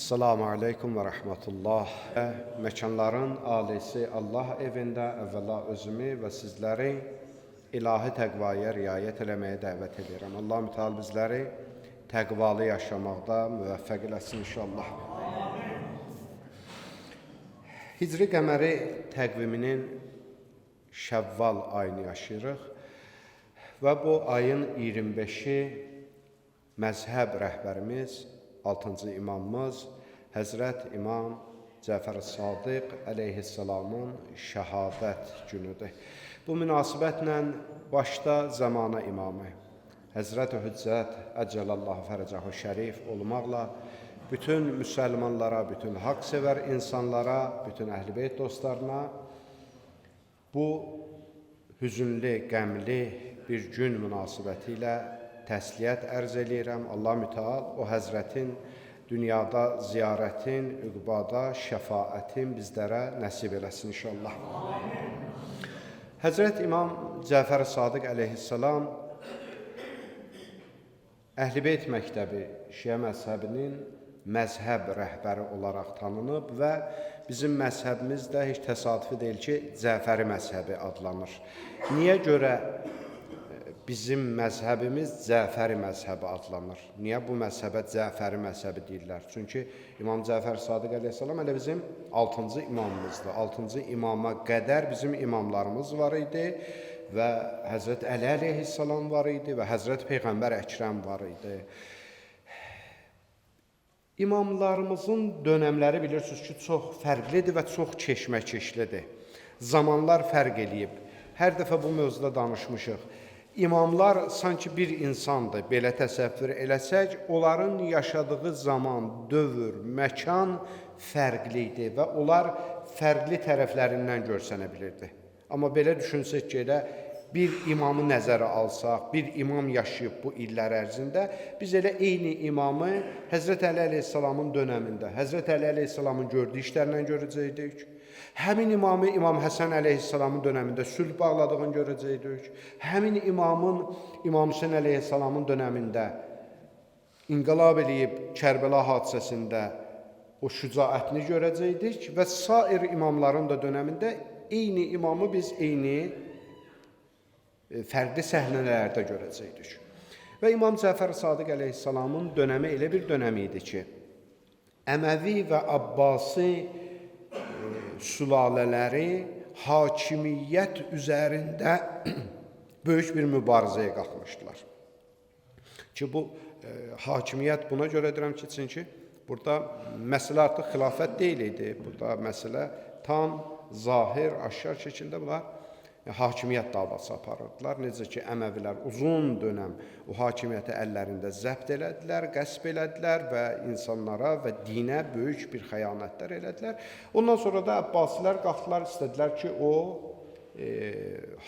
Esselamu aleykum və rəhmətullah. Məkanların alisi Allah evində əvvəla özümü və sizləri ilahi təqvaya riayət eləməyə dəvət edirəm. Allah mütəal bizləri təqvalı yaşamaqda müvəffəq eləsin inşallah. Hicri qəməri təqviminin Şəvval ayını yaşayırıq və bu ayın 25-i məzhəb rəhbərimiz, 6-cı imamımız Həzrət İmam Cəfər Sadiq əleyhissalamın şəhadət günüdür. Bu münasibətlə başda zamana imamı Həzrət Hüccət əcəlallahu fərəcəhu şərif olmaqla bütün müsəlmanlara, bütün haqsevər insanlara, bütün əhl-i beyt dostlarına bu hüzünlü, qəmli bir gün münasibəti ilə təsliyyət ərz eləyirəm. Allah mütəal o həzrətin dünyada ziyarətin, üqbada şəfaətin bizlərə nəsib eləsin inşallah. Həzrət İmam Cəfər Sadiq əleyhissalam Əhl-i Beyt məktəbi Şiə məzhəbinin məzhəb rəhbəri olaraq tanınıb və bizim məzhəbimiz də heç təsadüfi deyil ki, Cəfəri məzhəbi adlanır. Niyə görə bizim məzhəbimiz Cəfəri məzhəbi adlanır? Niyə bu məzhəbə Cəfəri məzhəbi deyirlər? Çünki İmam Cəfər Sadiq əleyhissalam hələ bizim 6-cı imamımızdır. 6-cı imama qədər bizim imamlarımız var idi və Həzrət Əli əleyhissalam var idi və Həzrət Peyğəmbər Əkrəm var idi. İmamlarımızın dönəmləri bilirsiniz ki, çox fərqlidir və çox keşməkeşlidir. Zamanlar fərq eləyib. Hər dəfə bu mövzuda danışmışıq. İmamlar sanki bir insandır, belə təsəvvür eləsək, onların yaşadığı zaman, dövr, məkan fərqli idi və onlar fərqli tərəflərindən görsənə bilirdi. Amma belə düşünsək ki, elə bir imamı nəzərə alsaq, bir imam yaşayıb bu illər ərzində, biz elə eyni imamı Həzrət Əli əleyhissalamın dönəmində, Həzrət Əli əleyhissalamın gördüyü işlərlə görəcəkdik. Həmin imamı İmam Həsən əleyhissalamın dönəmində sülh bağladığını görəcəkdik. Həmin imamın İmam Hüseyn əleyhissalamın dönəmində inqilab eləyib Kərbəla hadisəsində o şücaətini görəcəkdik və sair imamların da dönəmində eyni imamı biz eyni fərqli səhnələrdə görəcəkdik. Və İmam Cəfər Sadiq əleyhissalamın dönəmi elə bir dönəm idi ki, Əməvi və Abbasi sülalələri hakimiyyət üzərində böyük bir mübarizəyə qalxmışdılar. Ki bu hakimiyyət buna görə deyirəm ki, çünki burada məsələ artıq xilafət deyil idi. Burada məsələ tam zahir, aşkar şəkildə bunlar hakimiyyət davası aparırdılar. Necə ki, Əməvilər uzun dönəm o hakimiyyəti əllərində zəbt elədilər, qəsb elədilər və insanlara və dinə böyük bir xəyanətlər elədilər. Ondan sonra da Əbbasilər qalxdılar, istədilər ki, o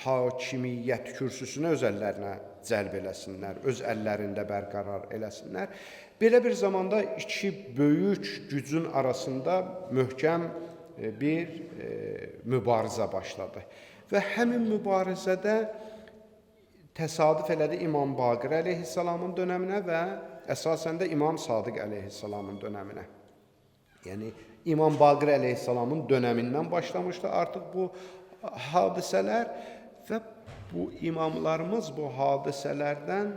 hakimiyyət kürsüsünü öz əllərinə cəlb eləsinlər, öz əllərində bərqərar eləsinlər. Belə bir zamanda iki böyük gücün arasında möhkəm bir mübarizə başladı. Və həmin mübarizədə təsadüf elədi İmam Baqir əleyhissalamın dönəminə və əsasən də İmam Sadiq əleyhissalamın dönəminə. Yəni İmam Baqir əleyhissalamın dönəmindən başlamışdı artıq bu hadisələr və bu imamlarımız bu hadisələrdən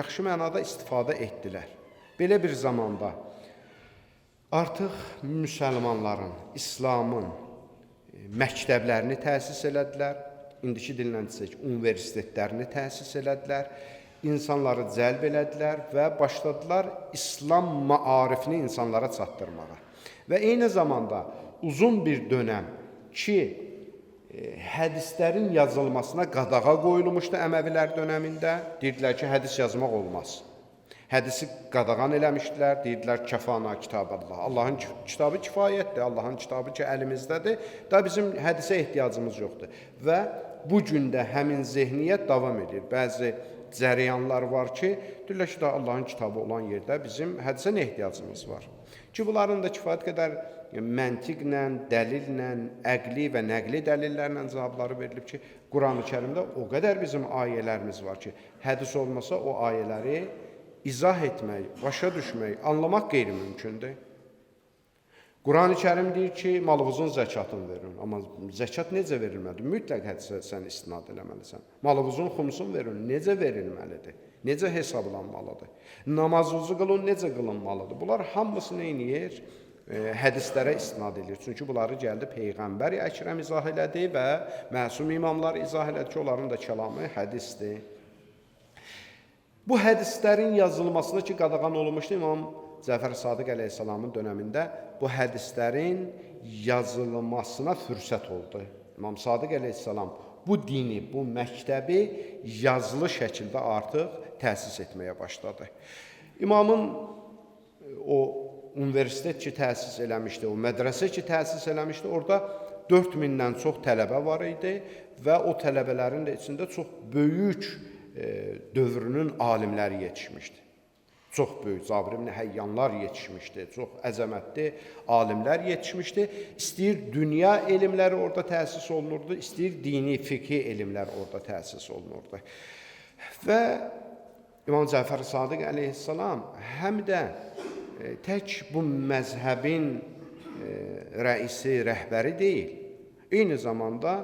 yaxşı mənada istifadə etdilər. Belə bir zamanda artıq müsəlmanların, İslamın məktəblərini təsis elədilər. İndiki dillə desək, universitetlərini təsis elədilər. İnsanları cəlb elədilər və başladılar İslam maarifini insanlara çatdırmağa. Və eyni zamanda uzun bir dönəm ki, hədislərin yazılmasına qadağa qoyulmuşdu Əməvilər dönəmində. Deyirdilər ki, hədis yazmaq olmaz. Hədisi qadağan eləmişdilər, deyirdilər kəfana kitaballah. Allahın kitabı kifayətdir, Allahın kitabı ki əlimizdədir. Da bizim hədisə ehtiyacımız yoxdur. Və bu gün də həmin zehniyyət davam edir. Bəzi cərəyanlar var ki, deyirlər ki, da Allahın kitabı olan yerdə bizim hədisə nə ehtiyacımız var? Ki bunların da kifayət qədər məntiqlə, dəlillə, əqli və nəqli dəlillərlə cavabları verilib ki, Quran-ı Kərimdə o qədər bizim ayələrimiz var ki, hədis olmasa o ayələri izah etmək, başa düşmək, anlamaq qeyri-mümkündür. Quran-ı Kərim deyir ki, malınızın zəkatını verin. Amma zəkat necə verilməlidir? Mütləq hədisə sən istinad eləməlisən. Malınızın xumsunu verin, necə verilməlidir? Necə hesablanmalıdır? Namazınızı qılın, necə qılınmalıdır? Bunlar hamısı nə edir? Hədislərə istinad edir. Çünki bunları gəldi Peyğəmbər Əkrəm izah elədi və məsum imamlar izah elədi ki, onların da kəlamı hədisdir. Bu hədislərin yazılmasına ki, qadağan olunmuşdu İmam Cəfər Sadiq əleyhissalamın dönəmində bu hədislərin yazılmasına fürsət oldu. İmam Sadiq əleyhissalam bu dini, bu məktəbi yazılı şəkildə artıq təsis etməyə başladı. İmamın o universitet ki təsis eləmişdi, o mədrəsə ki təsis eləmişdi, orada 4000-dən çox tələbə var idi və o tələbələrin də içində çox böyük dövrünün alimləri yetişmişdi. Çox böyük Cabir ibn Həyyanlar yetişmişdi, çox əzəmətli alimlər yetişmişdi. İstəyir dünya elmləri orada təsis olunurdu, istəyir dini, fiqhi elmlər orada təsis olunurdu. Və İmam Cəfər Sadiq əleyhissalam həm də tək bu məzhəbin rəisi, rəhbəri deyil. Eyni zamanda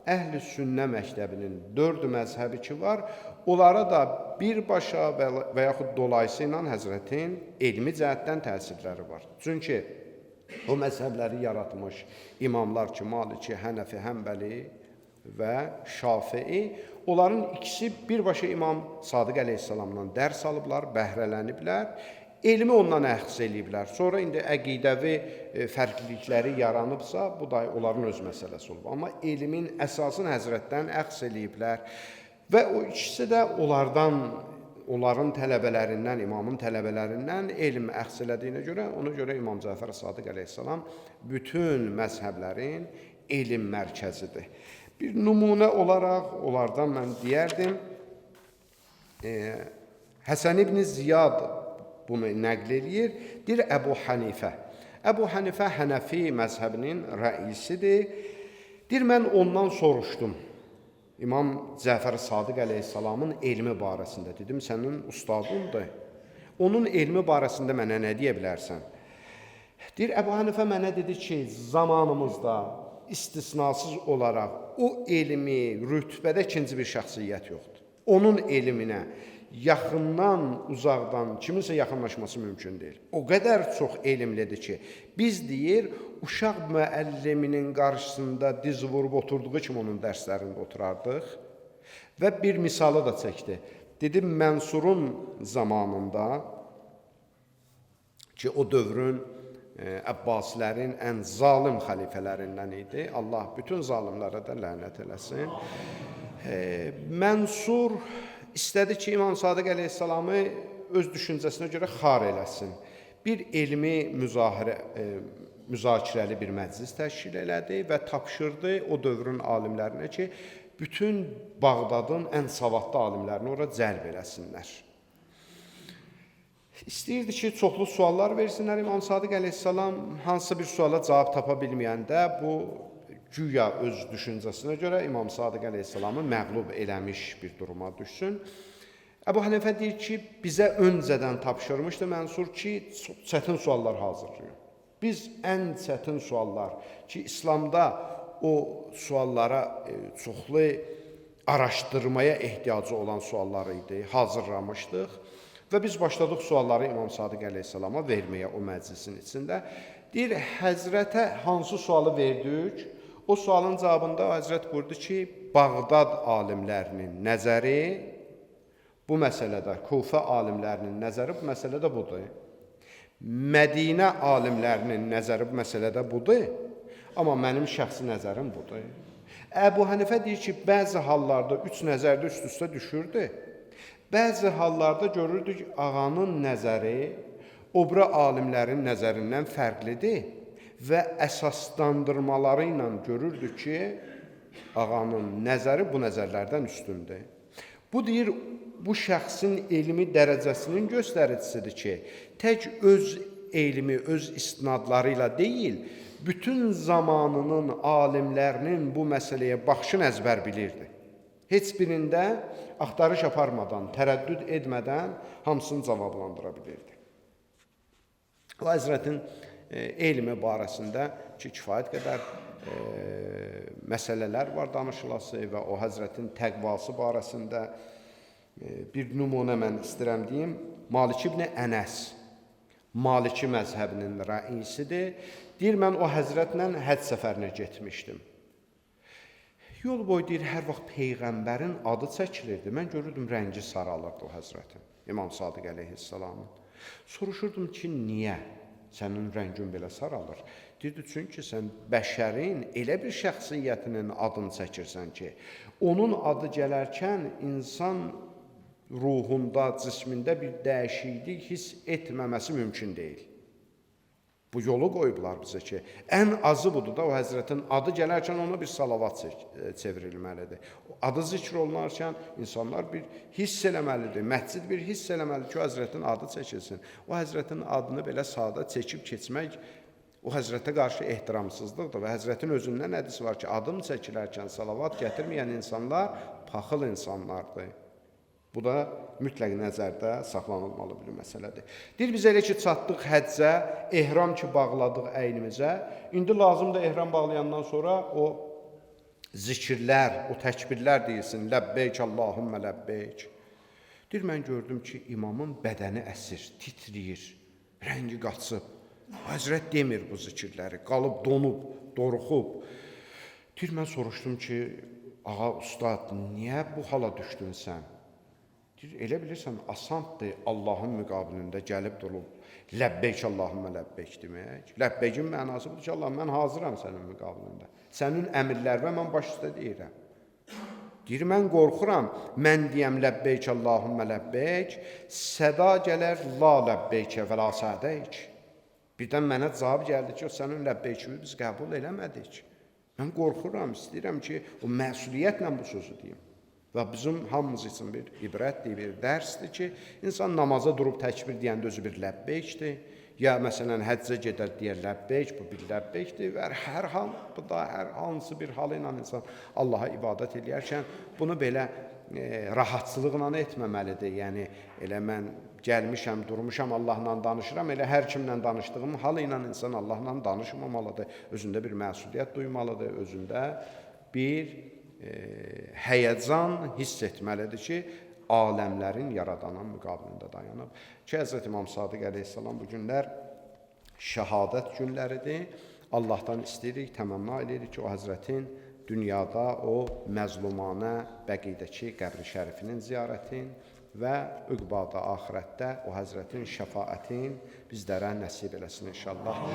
Əhl-i Sünnə məktəbinin 4 məzhəbi ki var, onlara da birbaşa və yaxud dolayısı ilə Həzrətin elmi cəhətdən təsirləri var. Çünki o məzhəbləri yaratmış imamlar ki, Maliki, Hənəfi, Həmbəli və Şafii, onların ikisi birbaşa İmam Sadiq əleyhissalamdan dərs alıblar, bəhrələniblər, elmi ondan əxz eləyiblər. Sonra indi əqidəvi fərqlilikləri yaranıbsa, bu da onların öz məsələsi olub. Amma elmin əsasını Həzrətdən əxz eləyiblər və o ikisi də onlardan, onların tələbələrindən, imamın tələbələrindən elm əxz elədiyinə görə, ona görə İmam Cəfər Sadiq əleyhissalam bütün məzhəblərin elm mərkəzidir. Bir nümunə olaraq onlardan mən deyərdim, Həsən ibn Ziyad bunu nəql eləyir. Deyir Əbu Hənifə. Əbu Hənifə Hənəfi məzhəbinin rəisidir. Deyir, mən ondan soruşdum. İmam Cəfər Sadiq əleyhissalamın elmi barəsində. Dedim, sənin ustadındır. Onun elmi barəsində mənə nə deyə bilərsən? Deyir, Əbu Hənifə mənə dedi ki, zamanımızda istisnasız olaraq o elmi rütbədə ikinci bir şəxsiyyət yoxdur. Onun elminə yaxından, uzaqdan kiminsə yaxınlaşması mümkün deyil. O qədər çox elmlidir ki, biz deyir, uşaq müəlliminin qarşısında diz vurub oturduğu kimi onun dərslərində oturardıq. Və bir misalı da çəkdi. Dedi, Mənsurun zamanında ki, o dövrün Əbbasilərin ən zalim xəlifələrindən idi. Allah bütün zalimlərə də lənət eləsin. Mənsur istədi ki, İmam Sadiq əleyhissalamı öz düşüncəsinə görə xar eləsin. Bir elmi müzakirəli bir məclis təşkil elədi və tapşırdı o dövrün alimlərinə ki, bütün Bağdadın ən savadlı alimlərini ora cəlb eləsinlər. İstəyirdi ki, çoxlu suallar versinlər. İmam Sadiq əleyhissalam hansısa bir suala cavab tapa bilməyəndə bu güya öz düşüncəsinə görə İmam Sadiq əleyhissalamı məğlub eləmiş bir duruma düşsün. Əbu Hənifə deyir ki, bizə öncədən tapşırmışdı Mənsur ki, çox çətin suallar hazırlayın. Biz ən çətin suallar ki, İslamda o suallara çoxlu araşdırmaya ehtiyacı olan suallar idi, hazırlamışdıq. Və biz başladıq sualları İmam Sadiq əleyhissalama verməyə o məclisin içində. Deyir, Həzrətə hansı sualı verdik? O sualın cavabında Həzrət buyurdu ki, Bağdad alimlərinin nəzəri bu məsələdə, Kufə alimlərinin nəzəri bu məsələdə budur. Mədinə alimlərinin nəzəri bu məsələdə budur. Amma mənim şəxsi nəzərim budur. Əbu Hənifə deyir ki, bəzi hallarda üç nəzərdə üst-üstə düşürdü. Bəzi hallarda görürdük ağanın nəzəri o biri alimlərin nəzərindən fərqlidir və əsaslandırmaları ilə görürdük ki, ağanın nəzəri bu nəzərlərdən üstündür. Bu deyir, bu şəxsin elmi dərəcəsinin göstəricisidir ki, tək öz elmi, öz istinadları ilə deyil, bütün zamanının alimlərinin bu məsələyə baxışını əzbər bilirdi. Heç birində axtarış aparmadan, tərəddüd etmədən hamısını cavablandıra bilirdi. O həzrətin elmi barəsində ki, kifayət qədər məsələlər var danışılası və o həzrətin təqvası barəsində bir nümunə mən istəyirəm deyim. Malik ibn Ənəs Maliki məzhəbinin rəisidir. Deyir, mən o həzrətlə həcc səfərinə getmişdim. Yol boyu deyir, hər vaxt peyğəmbərin adı çəkilirdi. Mən görürdüm, rəngi saralırdı o həzrətin, İmam Sadiq əleyhissalamın. Soruşurdum ki, niyə sənin rəngin belə saralır? Deyirdi, çünki sən bəşərin elə bir şəxsiyyətinin adını çəkirsən ki, onun adı gələrkən insan ruhunda, cismində bir dəyişiklik hiss etməməsi mümkün deyil. Bu yolu qoyublar bizə ki, ən azı budur da o həzrətin adı gələrkən ona bir salavat çevrilməlidir. Adı zikr olunarkən insanlar bir hiss eləməlidir, məscid bir hiss eləməlidir ki, o həzrətin adı çəkilsin. O həzrətin adını belə sadə çəkib keçmək o həzrətə qarşı ehtiramsızlıqdır və həzrətin özündən hədis var ki, adım çəkilərkən salavat gətirməyən insanlar paxıl insanlardır. Bu da mütləq nəzərdə saxlanılmalı bir məsələdir. Deyir, biz elə ki, çatdıq həccə, ehram ki, bağladıq əynimizə. İndi lazımdır ehram bağlayandan sonra o zikirlər, o təkbirlər deyilsin. Ləbbeyk, Allahümmə ləbbeyk. Deyir, mən gördüm ki, imamın bədəni əsir, titriyir, rəngi qaçıb. Həzrət demir bu zikirləri, qalıb, donub, doruxub. Deyir, mən soruşdum ki, ağa, ustad, niyə bu hala düşdün sən? Deyir, elə bilirsən, asandır Allahın müqabilində gəlib durub ləbbeyk Allahümmə ləbbeyk demək. Ləbbeykin mənası budur ki, Allah, mən hazıram sənin müqabilində. Sənin əmirlərinə mən baş üstə deyirəm. Deyir, mən qorxuram, mən deyəm ləbbeyk Allahümmə ləbbeyk, səda gələr la ləbbeykə və la sədeyk. Birdən mənə cavab gəldi ki, o sənin ləbbeykini biz qəbul eləmədik. Mən qorxuram, istəyirəm ki, o məsuliyyətlə bu sözü deyim. Və bizim hamımız üçün bir ibrətdir, bir dərsdir ki, insan namaza durub təkbir deyəndə özü bir ləbbeykdir. Ya məsələn həccə gedər deyər ləbbeyk, bu bir ləbbeykdir və hər hal, bu da hər hansı bir halı ilə insan Allaha ibadət eləyərkən bunu belə rahatçılıqla etməməlidir. Yəni elə mən gəlmişəm, durmuşam, Allahla danışıram, elə hər kimlə danışdığım halı ilə insan Allahla danışmamalıdır. Özündə bir məsuliyyət duymalıdır, özündə bir həyəcan hiss etməlidir ki, aləmlərin yaradanın müqabilində dayanıb. Ki, Həzrət İmam Sadiq əleyhissalam bu günlər şəhadət günləridir. Allahdan istəyirik, təmənna edirik ki, o Həzrətin dünyada o məzlumanə bəqiydəki qəbri şərifinin ziyarətin və üqbada, axirətdə o Həzrətin şəfaətin bizlərə nəsib eləsin inşallah.